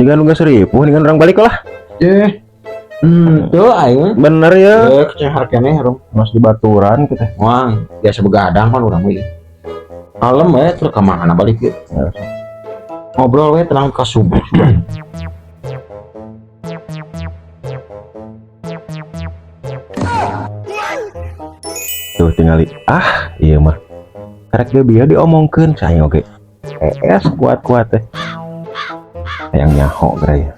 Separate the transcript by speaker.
Speaker 1: Jiga nu geus ripuh dengan urang balik lah.
Speaker 2: Eh. Tuh aing.
Speaker 1: Bener ya.
Speaker 2: Eh, kecehar keneh urang.
Speaker 1: Mas di baturan kita.
Speaker 2: Wah, biasa begadang kan urang mah. Kalem we terus ka mana balik ge. Ngobrol we tenang ka subuh.
Speaker 1: Tuh tinggali. Ah, iya mah. Karek ge bieu diomongkeun saya oge. Es kuat-kuat teh. Hayang nyaho geura ya.